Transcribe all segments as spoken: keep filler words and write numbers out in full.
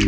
Ka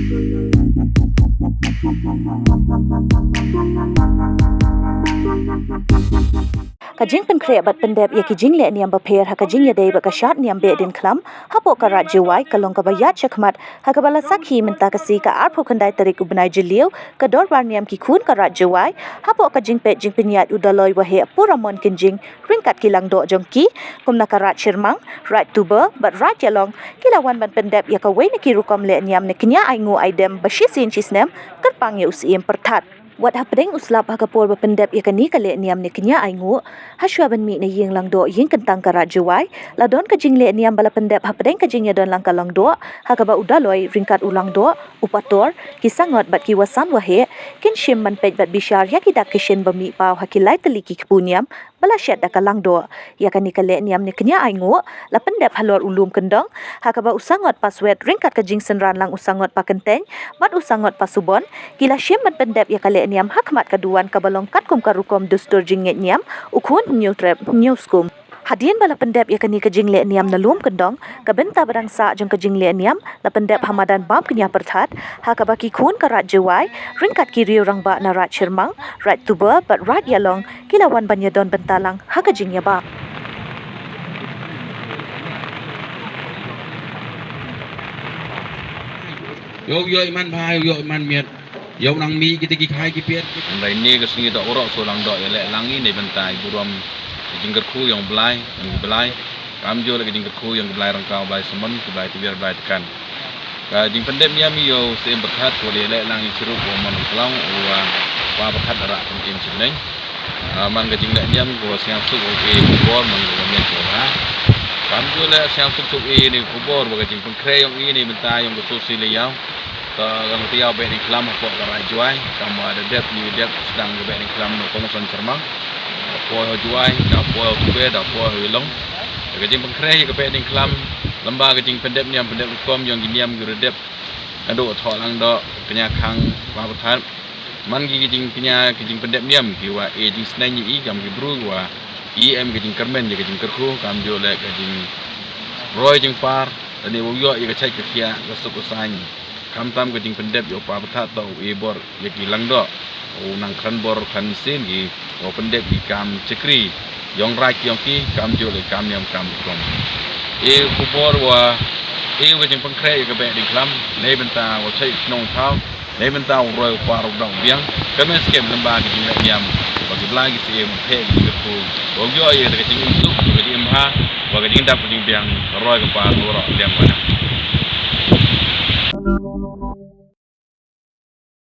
jingpynkhreh bad pyndep ïa ki jingleh niam bapher ha ka jingïadei bad ka shad niam Behdeiñkhlam hapoh ka Raid Jowai ka long kaba ïaid shakhmat, ha kaba la sakhi mynta ka sngi ka arphew khyndai tarik u bnai Jylliew ka dorbar niam ki khun ka Raid Jowai hapoh ka jingpeit jingpynïaid u Daloi Waheh Puramon Kynjing ryngkat ki langdoh jong ki, kumta ka Raid Shyrmang, Raid Tuber bad Raid Ïalong ki la wan ban pyndep ïa kawei na ki rukom leh niam ne kñia ainguh aidem ba shisien shisnem kyrpang ïa u Syiem Pyrthat. Wat hapdeng u slap ha ka por ba pyndep ïa kane ka leh niam ne kñia ainguh, hashwa ban mih na ïing langdoh ïing kyntang ka Raid Jowai, la don ka jingleh niam ba la pyndep hapdeng ka jingïadon lang ka langdoh, ha kaba u Daloi ryngkat u langdoh, u Pator, ki Sangot bad ki Wasan Waheh kin shim ban peit bad bishar ïa ki dak ki shin ba mih paw ha ki lai tylli ki kpu niam ba la shet da ka langdoh. Ïa kane ka leh niam ne kñia ainguh la pyndep halor u lum kyndong, ha kaba u Sangot Paswet ryngkat ka jingsynran lang u Sangot Pakyntein bad u Sangot Pasubon ki la shim ban pyndep ïa ka leh niam hakhmat ka duwan kaba long katkum ka rukom dustur jingngeit niam, u khun hynñiew trep hynñiew skum. Hadien ba la pyndep ïa kane ka jingleh niam na lum kyndong, ka bynta ba dang sah jong ka jingleh niam la pyndep ha madan Bam Kñia Pyrthat, ha kaba ki khun ka Raid Jowai ryngkat ki riew rangbah na Raid Shyrmang, Raid Tuber bad Raid Ïalong ki la wan ban ïadon bynta lang ha ka jingïabam. Ïoh ïoh i man bha, ïoh ïoh i man miet. Ïoh nang mih kita ki khai ki piat. Hynrei ne ka sngi doh waroh shu langdoh ïaleh lang i ne bynta i burom i jingkyrkhu ïong Blai, ïong Blai. Kamjooh leh ka jingkyrkhu ïong Blai Ryngkaw, Blai Samon, ki Blai Tbiar, Blai Tkan. Ka jingpyndep niam ïa u Syiem Pyrthat ka dei leh lang i chirup u Mon u Klong u, ah, Pa Pyrthat Rah Pynïm Chyneng. Ah, man ka jingleh niam ka sngewsuk u e khubor man ka miet ka ha. Kamjooh leh sngewsuk suk e ne khubor ba ka jingpynkhreh ïong i ne bynta ïong ka Susi Leiaw. Ka Rang Tiaw Behdeiñkhlam hapoh ka Raid Jowai, kam wa da dep ni dep sdang ka Behdeiñkhlam na Kongsan Chermang. Da poi ha Jowai, da poi ha Tuber, da poi ha Ïalong. Ka jingpynkhreh ïa ka Behdeiñkhlam, lamba ka jingpyndep niam pyndep rukom ïong ki niam ki ru dep. Naduh thoh langdoh, kñia khang, Pa Pyrthat. Man ki jingkñia ki jingpyndep niam ki wa e jingsneng ïa i kam ki bru wa i em ka jingkyrmen ïa ka jingkyrkhu, kamjooh leh ka jingroi jingpar, lane u ïoh ïa ka chait ka khiah, ka suk ka saiñ. Khamtam ka jingpyndep ïa u Pa Pyrthat toh u e bor ïa ki langdoh. U nang kren bor kren sien ki, u pyndep ki kam chakri. Ïong raij ïong ki, kamjooh leh kam niam kam rukom. E khubor wa, e ka jingpynkhreh ïa ka Behdeiñkhlam, ne bynta wa chait shnong thaw, ne bynta u roi u par u dang biang, ka men skhem lamba ka jingleh niam, wa ki Blai ki Syiem, phe ki jingkyrkhu, wa ïoh ïa ka jingim suk, ka jingim bha, wa ka jingdap ka jingbiang, ka roi ka par, u roi biang wa na.